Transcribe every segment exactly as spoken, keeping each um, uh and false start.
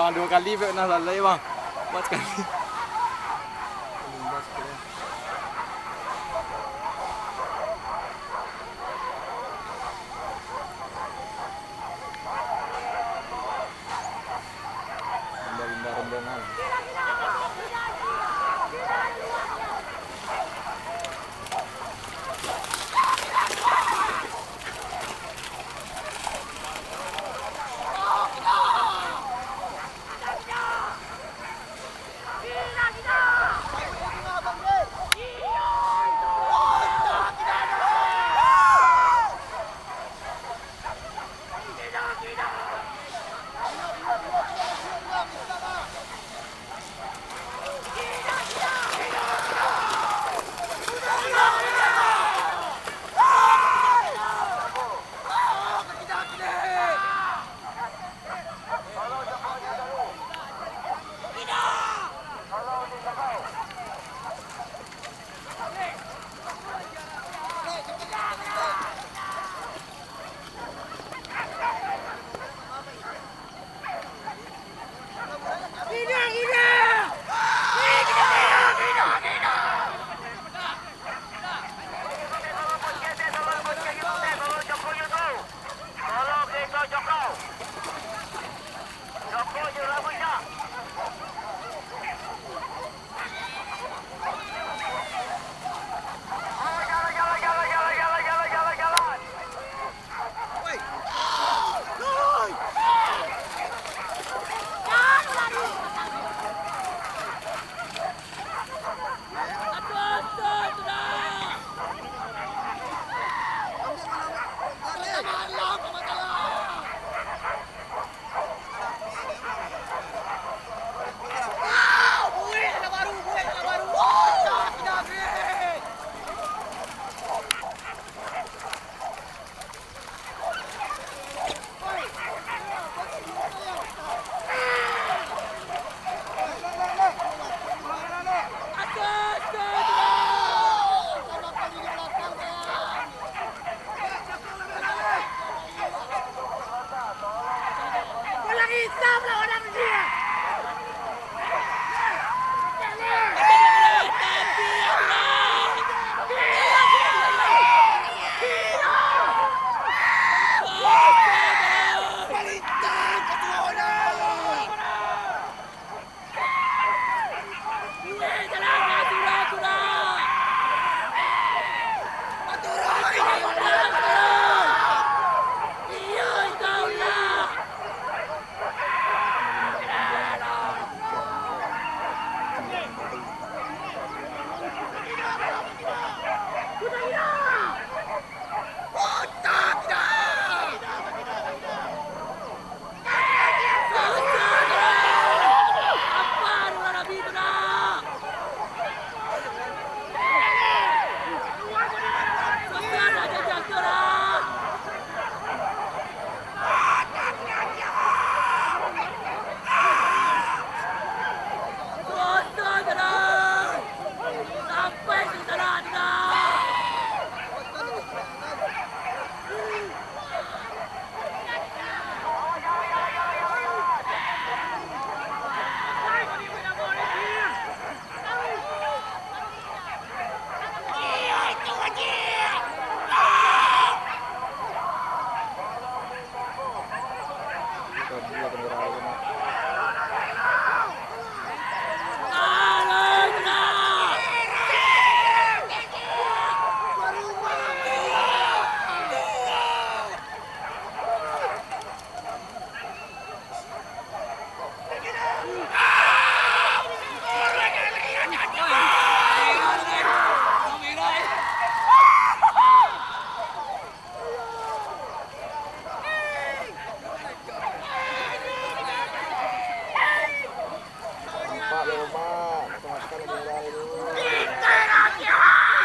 Bang, dua kali pernah salah, Bang. Empat kali. Indah-indah rombongan.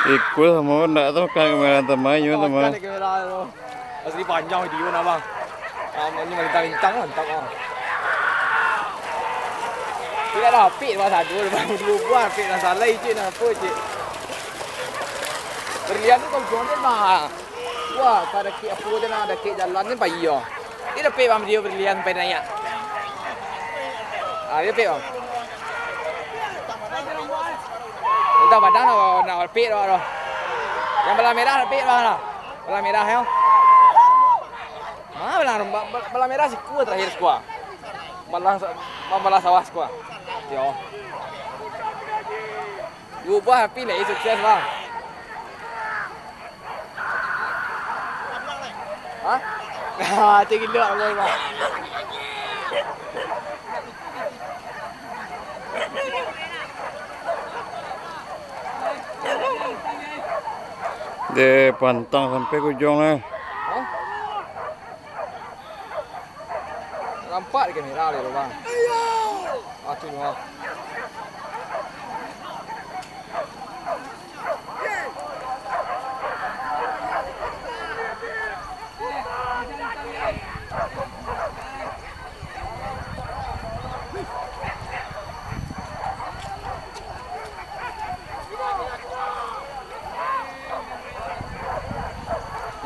Ikut samo ndak tu kan kamera teman, yo teman. Asli panjang video nah, Bang. Ah, ini malintang-lintang, mantap, Bang. Tidak ada apik, Bang, satu, Bang, dua buah apik, nah, salah, cik, nah, apa, cik? Berlian tu kalau jual dia, Bang. Wah, tak ada kek apa je, nah, ada kek jalan ni, Pak, iya. Dia dapik, Bang, video berlian, Pak, naiak. Ah, dia pik, bang. Entah badan nak, nak pik tu, tu. Yang balah merah pik, bang, lah. Balah merah, yo. Ma, balah, ba-, ba-, balah merah sikua terakhir sikua. Balah sa-, balah sawah sikua. Yo. Duo buah api lai sukses, bang. Hah? Ah, tu gilo, bang. Deh, pantang sampai ka ujuang lah. Hah? Nampak di kamera dia tu, bang. Ah, tu, bang.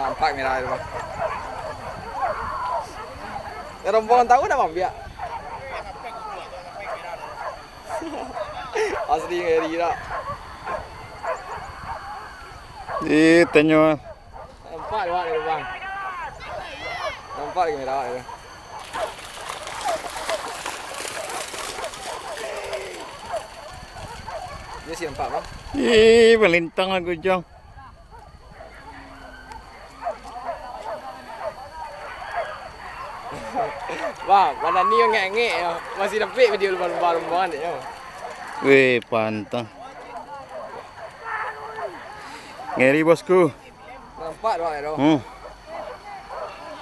Nampak merah tu, bang. Ya, rombongan tahu dah, bang, biak. Asli ngeri dah. Ih, tanyo. Nampak dek awak tu, bang. Nampak lagi merah awak tu. Dia sih nampak, bang. Ih, malintang lah ka ujuang. Bang, mana ni angek-angek yo. Masih dapik video lumba-lumba-lumba ni yo. Weh, pantang. Ngeri, bosku. Nampak tu, bang, tu. Hmm.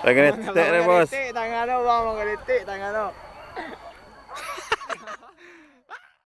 Dah geletek dah, bos. Geletek tangan tu, bang, geletek tangan tu.